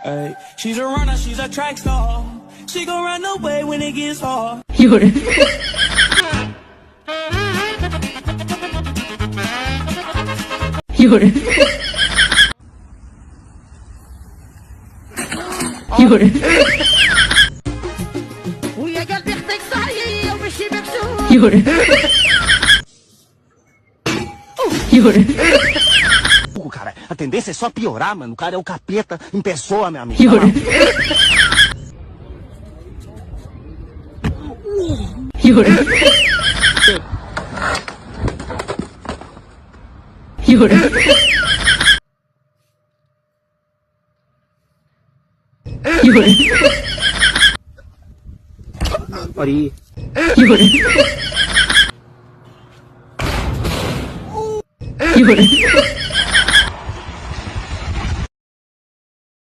Ay, she's a runner, she's a track star. She gon' run away when it gets hard. 有人，有人，有人， ويا قلبي اختك صحية ومشي مكسور. 有人，有人， Cara, a tendência é só piorar, mano. O cara é o capeta em pessoa, meu amigo. 有人，有人，有人，有人，有人，有人。